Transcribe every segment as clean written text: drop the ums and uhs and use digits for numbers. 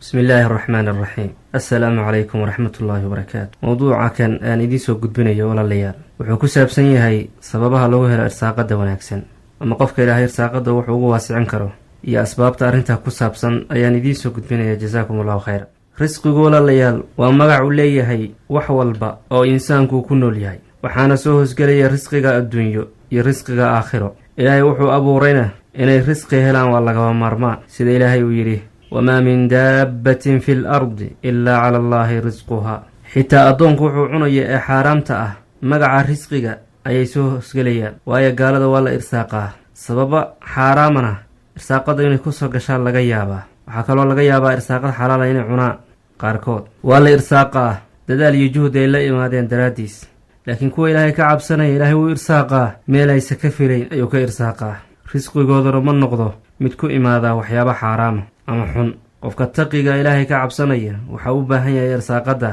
Bismi illaahi araxmaan araxiim. Assalaamu calaykum waraxmat ullaahi wabarakaatu. Mowduuca kan aan idiin soo gudbinayo, walaalayaal, wuxuu ku saabsan yahay sababaha lagu helo irsaaqada wanaagsan ama qofka Ilaahay irsaaqada wuxuu ugu waasicin karo iyo asbaabta arrintaa ku saabsan ayaan idiin soo gudbinaya. Jasaakum Allahu khayra. Risqigu, walaalayaal, waa magac uu leeyahay wax walba oo insaanku ku nool yahay, waxaana soo hoosgelaya risqiga adduunyo iyo risqiga aakhiro. Ilaahay wuxuu abuurayna inay risqi helaan waa lagaba maarmaan, sida Ilaahay uu yidhi: "Wamaa min daabbatin fi l ardi ilaa cala Allaahi risquhaa." Xitaa addoonku wuxuu cunaya ee xaaraamta ah magaca risqiga ayay soo hoosgelayaan, waayo gaalada waa la irsaaqaa, sababa xaaraamana irsaaqada inay kusoo gashaan laga yaabaa. Waxaa kaloo laga yaabaa irsaaqad xalaala inay cunaan. Qaarkood waa la irsaaqaa dadaal iyo juhdi ay la imaadeen daraaddiis, laakiin kuwa Ilaahay ka cabsanaya Ilaahay wuu irsaaqaa, meel aysa ka filayn ayuu ka irsaaqaa. Risqigooduna ma noqdo mid ku imaadaa waxyaabo xaaraama ama xun. Qofka taqiga Ilaahay ka cabsanaya waxaa u baahan yahay irsaaqadda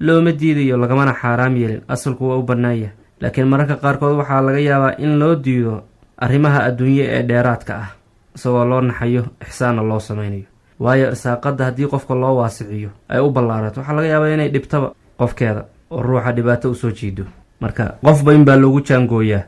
looma diidayo, lagamana xaaraam yeelin, asalku waa u bannaanya, laakiin mararka qaarkood waxaa laga yaabaa in loo diido arrimaha adduunye ee dheeraadka ah, isagoo loo naxayo, ixsaanna loo samaynayo. Waayo, irsaaqadda haddii qofka loo waasiciyo, ay u ballaarato, waxaa laga yaabaa inay dhibtaba qofkeeda oo ruuxa dhibaato usoo jiido. Marka qofba inbaa loogu jaangooyaa,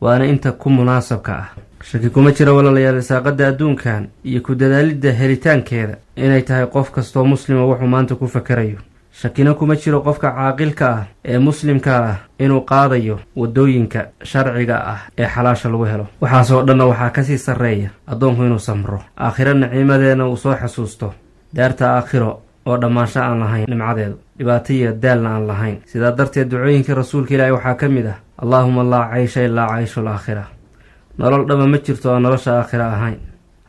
waana inta ku munaasabka ah. Shaki kuma jira, walaalayaal, irsaaqadda adduunkan iyo ku dadaalidda helitaankeeda inay tahay qof kastoo muslima wuxuu maanta ku fakerayo. Shakina kuma jiro qofka caaqilka ah ee muslimka ah inuu qaadayo waddooyinka sharciga ah ee xalaasha lagu helo. Waxaasoo dhanna waxaa kasii sarreeya addoonku inuu samro, aakhiro naciimadeedna uu soo xasuusto, daarta aakhiro oo dhammaansho aan lahayn, nimcadeedu dhibaato iyo daalna aan lahayn. Sidaa darteed ducooyinka Rasuulka Ilaahi waxaa ka mid ah: "Allaahuma laa caysha ilaa cayshu alaakhira." Nolol dhama ma jirto oo nolosha aakhira ahayn.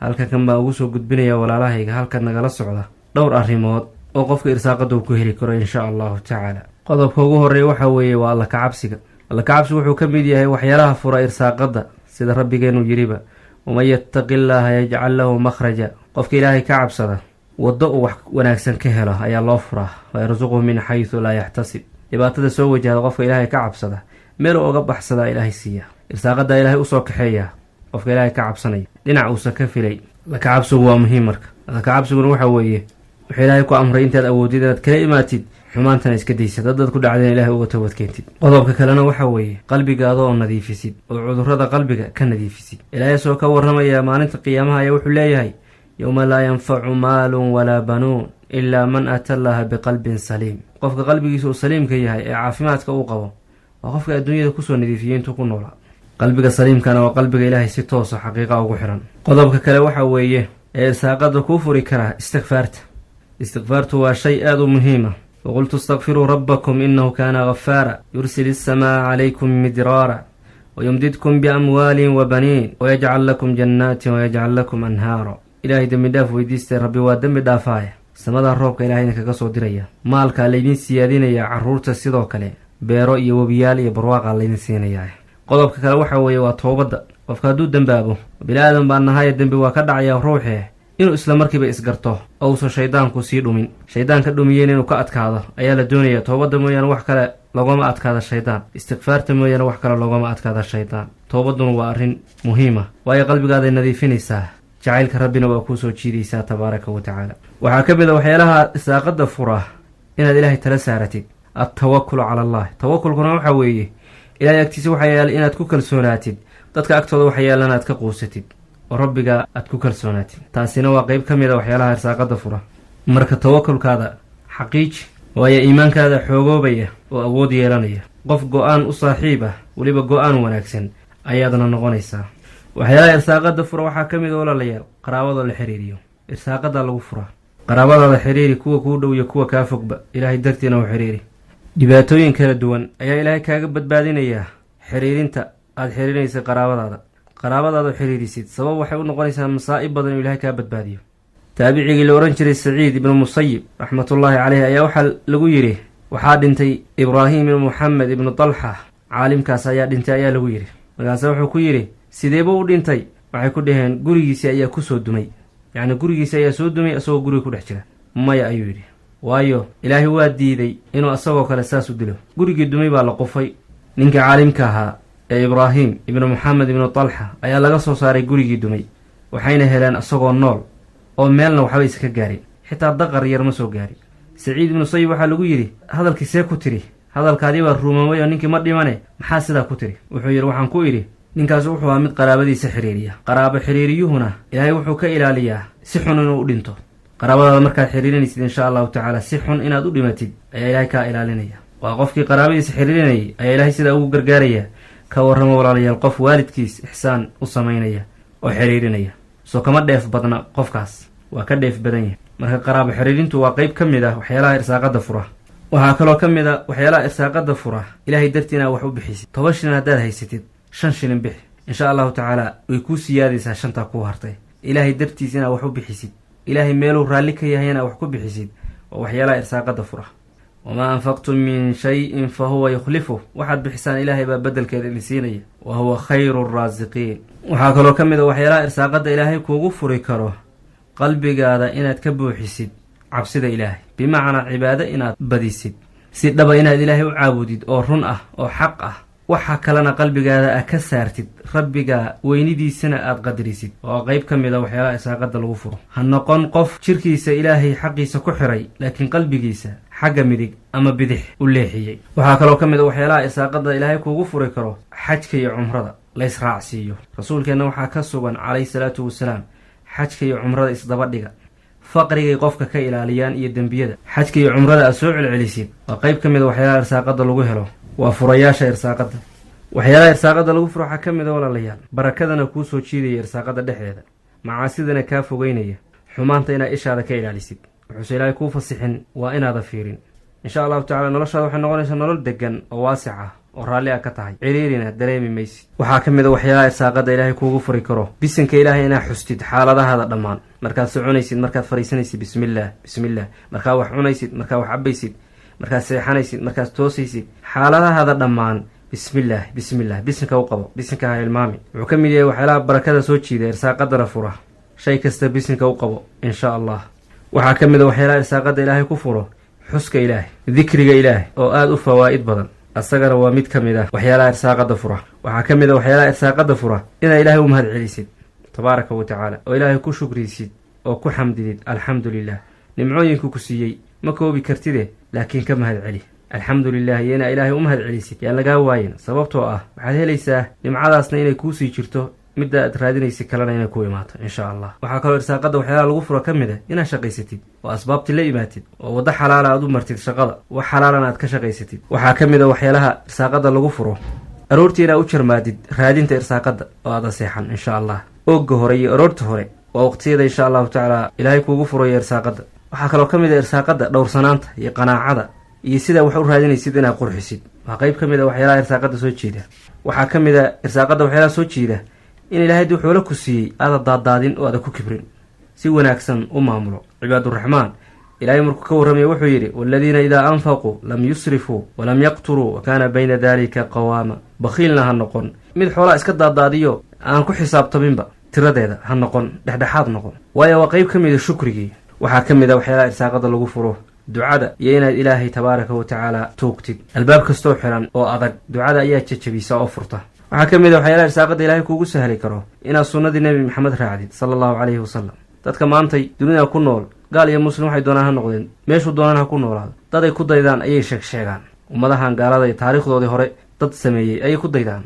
Halka kan baan ugu soo gudbinaya walaalahayga halkan nagala socda dhowr arrimood oo qofka irsaaqada uu ku heli karo, insha Allahu tacaala. Qodobka ugu horreeya waxa weeye waa Alla kacabsiga. Alla kacabsigu wuxuu ka mid yahay waxyaalaha fura irsaaqadda, sida Rabbigeenu yidhiba: "Waman yattaqi Illaaha yajcal lahu makhraja." Qofka Ilaahay ka cabsada waddo uu wax wanaagsan ka helo ayaa loo furaa. "Wayarsuqhu min xaysu laa yaxtasib." Dhibaatada soo wajahda qofka Ilaahay ka cabsada meeluu oga baxsadaa Ilaahay siiya, irsaaqadaa Ilaahay usoo kaxeeya qofka Ilaahay ka cabsanaya dhinac uusan ka filay. Alla kacabsigu waa muhiim. Marka Alla kacabsiguna waxa weeye wuxuu Ilaahay ku amray intaad awoodid inaad kala imaatid, xumaantana iska daysad, haddaad ku dhacdeen Ilahay uga toobadkeentid. Qodobka kalena waxa weeye qalbigaada oo nadiifisid oo cudurrada qalbiga ka nadiifisid. Ilaahay soo ka warramaya maalinta qiyaamaha ayaa wuxuu leeyahay: "Yowma laa yanfacu maalun walaa banuun ilaa man ata Allaha biqalbin saliim." Qofka qalbigiisa uu saliimka yahay ee caafimaadka uu qabo waa qofka adduunyada kusoo nadiifiyey intuu ku noolaa. Qalbiga saliimkana waa qalbiga Ilaahay si toosa xaqiiqa ugu xiran. Qodobka kale waxa weeye ee irsaaqada kuu furi karaa istikfaarta. Istikfaartu waa shay aada u muhiima. "Waqultu istakfiruu rabbakum inahu kaana ghafaara yursil isamaa calaykum midraara wayumdidkum biamwaalin wabaniin wayajcal lakum jannaatin wayajcal lakum anhaara." Ilaahay dembi dhaaf weydiistay, Rabbi waa dembi dhaafaaya. Samadaa roobka Ilahay idinkaga soo diraya, maalkaa laydin siyaadinaya, carruurta sidoo kale, beero iyo webiyaal iyo barwaaqaa laydin siinayaa. Qodobka kale waxa weeye waa toobadda. Qofka hadduu dembaabo, bini aadan baa nahaye, dembi waa ka dhacaya ruuxee, inuu isla markiiba isgarto oo uusan shaydaanku sii dhumin, shaydaanka dhumiyeen inuu ka adkaado ayaa la doonaya. Toobadda mooyaane wax kale loogama adkaada shaydaan, istikfaarta mooyaane wax kale loogama adkaada shaydaan. Toobadduna waa arrin muhiima, waayo qalbigaaday nadiifinaysaa, jacaylka Rabbina waa kuu soo jiidaysaa, tabaaraka wa tacaala. Waxaa ka mid a waxyaalaha irsaaqadda fura inaad Ilaahay tala saaratid, altawakulu cala Allah. Tawakulkuna waxa weeye Ilahay agtiisa waxaa yaala inaad ku kalsoonaatid, dadka agtooda waxa yaalan aad ka quusatid oo Rabbiga aad ku kalsoonaatid. Taasina waa qeyb ka mid a waxyaalaha irsaaqadda fura. Marka tawakulkaada xaqiiji, waayo iimaankaada xoogoobaya oo awood yeelanaya, qof go-aan u saaxiib ah, weliba go-aan wanaagsan ayaadna noqonaysaa. Waxyaalaha irsaaqada fura waxaa ka mid a, walaalayaal, qaraabadoo la xiriiriyo. Irsaaqadaa lagu furaa. Qaraabadaada xiriiri, kuwa kuu dhow iyo kuwa kaa fogba, Ilaahay dartiina u xiriiri. Dhibaatooyin kala duwan ayaa Ilaahay kaaga badbaadinayaa xiriirinta aada xiriirinaysa qaraabadaada. Qaraabadaada xiriirisid sabab waxay u noqonaysaa masaa'ib badan inuu Ilahay kaa badbaadiyo. Taabicigii la odhan jiray Saciid ibnu Musayib, raxmatullaahi caleyh, ayaa waxaa lagu yidhi: waxaa dhintay Ibraahim ibnu Muxamed ibnu Talxa, caalimkaas ayaa dhintay, ayaa lagu yidhi. Markaase wuxuu ku yidhi: "Sideebuu u dhintay?" Waxay ku dhaheen: "Gurigiisii ayaa kusoo dumay, yacni gurigiisi ayaa soo dumay isagoo guriga ku dhex jira." "Maya," ayuu yidhi, "waayo Ilaahay waa diiday inuu isagoo kale saas u dilo." Gurigii dumay baa la qufay. Ninkii caalimka ahaa ee Ibraahim ibnu Moxamed ibnu Talxa ayaa laga soo saaray gurigii dumay, waxayna heleen isagoo nool oo meelna waxba iska gaarin. Xitaa daqar yar ma soo gaarin. Saciid Ibnu Musayib waxaa lagu yidhi: "Hadalkii see ku tiri? Hadalkaadii baa rumoobay oo ninkii ma dhimane, maxaa sidaa ku tiri?" Wuxuu yidhi: "Waxaan ku idhi, ninkaas wuxuu ahaa mid qaraabadiisa xiriiriya. Qaraabo xiriiriyuhuna Ilaahay wuxuu ka ilaaliyaa si xun inuu u dhinto." Qaraabadaada markaad xiriirinaysid, insha Allahu tacaala, si xun inaad u dhimatid ayaa Ilaahay kaa ilaalinaya. Waa qofkii qaraabadiisa xiriirinayay ayaa Ilaahay sidaa ugu gargaaraya. Ka warramo, walaalayaal, qof waalidkiis ixsaan u samaynaya oo xiriirinaya, soo kama dheef badna qofkaas? Waa ka dheef badan yahay. Marka qaraabo xiriirintu waa qeyb ka mid ah waxyaalaha irsaaqada fura. Waxaa kaloo ka mid a waxyaalaha irsaaqada fura Ilaahay dartii inaad wax u bixisid. 10 shilin haddaad haysatid, 5 shilin bixi. Insha Allahu tacaala way kuu siyaadaysaa shantaa kuu hartay. Ilaahay dartiis inaad wax u bixisid, Ilaahay meeluu raalli ka yahay inaad wax ku bixisid, waa waxyaalaha irsaaqada fura. وما أنفقتم من شيء فهو يخلفه. Waxaad bixisaan Ilaahay baa beddelkeeda idin siinaya. وهو خير الرازقين. Waxaa kaloo ka mid a waxyaalaha irsaaqada Ilaahay kuugu furi karo qalbigaada inaad ka buuxisid cabsida Ilaahay, bimacnaa cibaado inaad badisid, si dhaba inaad Ilaahay u caabudid oo run ah oo xaq ah, waxa kalena qalbigaada ah ka saartid, Rabbiga weynidiisana aad qadarisid, oo qeyb ka mid a waxyaalaha irsaaqada lagu furo. Ha noqon qof jirkiisa Ilaahay xaqiisa ku xiray, laakiin qalbigiisa xagga midig ama bidix u leexiyey. Waxaa kaloo ka mid a waxyaalaha irsaaqada Ilaahay kuugu furi karo xajka iyo cumrada la israacsiiyo. Rasuulkeenna waxaa ka sugan, calayhi salaatu wasalaam, xajka iyo cumrada isdaba dhiga, faqrigay qofka ka ilaaliyaan iyo dembiyada. Xajka iyo cumrada aad soo celcelisid waa qeyb ka mid a waxyaalaha irsaaqada lagu helo, waa furayaasha irsaaqada. Waxyaalaha irsaaqada lagu furo waxaa ka mid a, walaalayaal, barakadana kuu soo jiidaya irsaaqada dhexdeeda, macaasidana kaa fogeynaya, xumaanta inaad ishaada ka ilaalisid. Wuxuuse Ilaahay kuu fasixin waa inaada fiirin. Insha Allahu tacala noloshaada waxay noqonaysaa nolol degan oo waasic ah oo raalli a ka tahay, ciriirina dareemi maysid. Waxaa ka mid a waxyaalaha irsaaqada Ilaahay kuugu furi karo bisinka Ilaahay inaad xustid xaaladahaada dhammaan. Markaad soconaysid, markaad fadhiisanaysid, bismillaah, bismillaah. Markaad wax cunaysid, markaad wax cabaysid, markaad seexanaysid, markaad toosaysid, xaaladahaada dhammaan bismillaah, bismillaah, bisinka u qabo, bisinka ha ilmaami. Wuxuu ka mid yahay waxyaalaha barakada soo jiida, irsaaqadana fura. Shay kasta bisinka u qabo, insha Allah. Waxaa ka mid a waxyaalaha irsaaqada Ilaahay ku furo xuska Ilaahay, dikriga Ilaahay oo aada u fawaa'id badan. Asagana waa mid ka mid ah waxyaalaha irsaaqada fura. Waxaa ka mid a waxyaalaha irsaaqada fura inaad Ilaahay u mahad celisid, tabaaraka wa tacaala, oo Ilaahay ku shukrisid oo ku xamdidid. Alxamdu lilah, nimcooyinku ku siiyey ma koobi kartide, laakiin ka mahad celi. Alxamdu lilah iyo inaa Ilaahay u mahad celisid yaan lagaa waayin, sababtoo ah waxaad helaysaa nimcadaasna inay kuusii jirto, midda aad raadinaysa kalena inay ku imaato, insha Allah. Waxaa kaloo irsaaqada waxyaalaha lagu furo ka mid a inaad shaqaysatid oo asbaabti la imaatid oo waddo xalaala aad u martid shaqada, wax xalaalana aad ka shaqaysatid. Waxaa ka mid a waxyaalaha irsaaqada lagu furo aroortii inaad u jarmaadid raadinta irsaaqada oo aada seexan, insha Allah. Oogga hore iyo aroorta hore waa waqtiyada, insha Allahu tacaala, Ilaahay kuugu furayo irsaaqada. Waxaa kaloo ka mid a irsaaqada dhowrsanaanta iyo qanaacada iyo sidaa wax u raadinaysid inaad qurxisid, waa qeyb ka mid a waxyaalaha irsaaqada soo jeeda. Waxaa ka mid a irsaaqada waxyaalaha soo jeeda in Ilahay dii xoolo ku siiyey aada daadaadin oo aada ku kibrin, si wanaagsan u maamulo. Cibaaduraxmaan Ilaahay markuu ka warramaya wuxuu yidhi: والذين إذا أنفقوا لم يسرفوا ولم يقتروا وكان بين ذلك قواما. Bakhiilna ha noqon, mid xoolaa iska daadaadiyo aan ku xisaabtaminba tiradeeda ha noqon, dhexdhexaad noqon, waayo waa qeyb ka mid a shukrigii. Waxaa ka mid a waxyaalaha irsaaqada lagu furo ducada iyo inaad Ilaahay, tabaaraka wa tacaala, tuugtid. Albaab kastoo xiran oo adag ducada ayaa jajabisa oo furta. Waxaa ka mid a waxyaalaha irsaaqada Ilaahay kuugu sahli karo inaad sunnadii Nebi Maxamed raacdid, sala Allahu calayhi wasalam. Dadka maantay dunida ku nool, gaal iyo muslim waxay doonaan ha noqdeen, meeshuu doonaan ha ku noolaado, dad ay ku daydaan ayay sheeg sheegaan. Ummadahan gaalada iyo taariikhdoodii hore dad sameeyey ayay ku daydaan,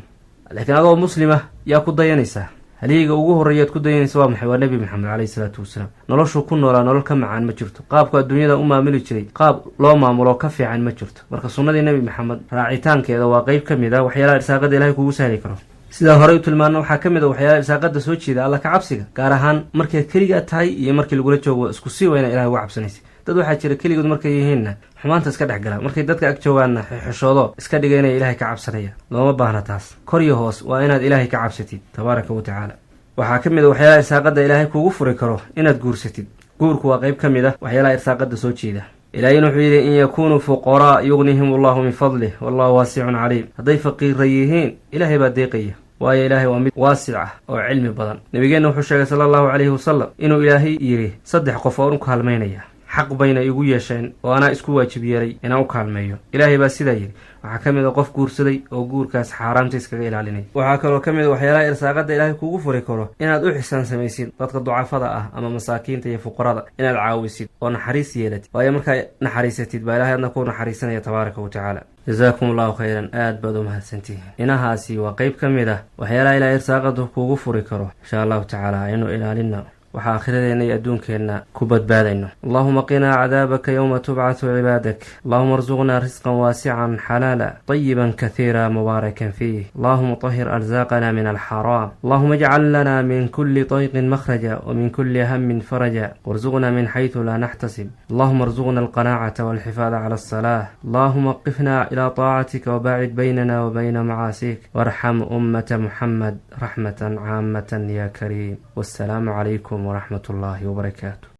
laakiin adoo muslima yaa ku dayanaysaa? Haliyiga ugu horreeyaad ku dayanaysa waa maxay? Waa Nebi Maxamed, caleyhi salaatu wasalaam. Noloshuu ku noolaa nolol ka macaan ma jirto. Qaabku adduunyada u maamuli jiray qaab loo maamulo ka fiican ma jirto. Marka sunnadii Nebi Maxamed raacitaankeeda waa qeyb ka mid ah waxyaalaha irsaaqada Ilahay kugu sahli karo. Sidaa horey u tilmaano, waxaa ka mid a waxyaalaha irsaaqada soo jeeda Alla ka cabsiga, gaar ahaan markaad keligaa tahay iyo markii lagula joogo, isku sii wayna Ilahay uga cabsanaysa. Dad waxaa jira keligood markay yihiinna xumaanta iska dhex gala, markay dadka ag joogaanna xishoodo iska dhiga inay Ilaahay ka cabsanayaan. Looma baahna taas. Kor iyo hoos waa inaad Ilaahay ka cabsatid, tabaaraka wa tacaala. Waxaa ka mid a waxyaalaha irsaaqada Ilaahay kuugu furi karo inaad guursatid. Guurku waa qayb ka mid ah waxyaalaha irsaaqada soo jeeda. Ilaahiyna wuxuu yidhi: إن يكونوا فقراء يغنهم الله من فضله والله واسع عليم. Hadday faqiira yihiin, Ilaahay baa deeqaya, waayo Ilaahay waa mid waasic ah oo cilmi badan. Nabigeenna wuxuu sheegay, sala Allahu calayhi wasalam, inuu Ilaahay yidhi: "Saddex qof oo u kaalmaynaya." Xaq bayna igu yeesheen oo anaa isku waajib yeelay inaan u kaalmeeyo. Ilaahay baa sidaa yidhi. Waxaa ka mid a qof guursaday oo guurkaas xaaraamta iskaga ilaalinay. Waxaa kaloo ka mid a waxyaalaha irsaaqadda Ilaahay kugu furi karo inaad u xisaan samaysid dadka ducafada ah ama masaakiinta iyo fuqarada, inaad caawisid oo naxariis yeelatid, waayo markaa naxariisatid baa Ilahay adna kuu naxariisanaya, tabaaraka wa tacaala. Jazaakum Allahu khayran, aad baad u mahadsantihiin. Inahaasi waa qeyb ka mid ah waxyaalaha Ilahay irsaaqadu kuugu furi karo. Insha Allahu tacaala aynu ilaalina waxaa aakhiradeenna iyo adduunkeenna ku badbaadayno. Allahuma qinaa cadaabaka yowma tubcathu cibaadak. Allahuma arzuqnaa risqan waasican xalaala طayiban kathiira mubaarakan fiih. Allahuma طahir arsaaqana min alxaraam. Allahuma ijcal lana min kuli dayqin makhraja وmin kuli hamin faraja, warzuqna min xayثu laa naxtasib. Allahuma arzuqna alqanaacata walxifaada cala alsalaah. Allahuma qifna ilaa طaacatika wbaacid baynana wa bayna macaasik, warxam ummata Muxamed raxmatan caamatan ya kariim. Wassalaamu calaykum waraxmat ullaahi wabarakaatu.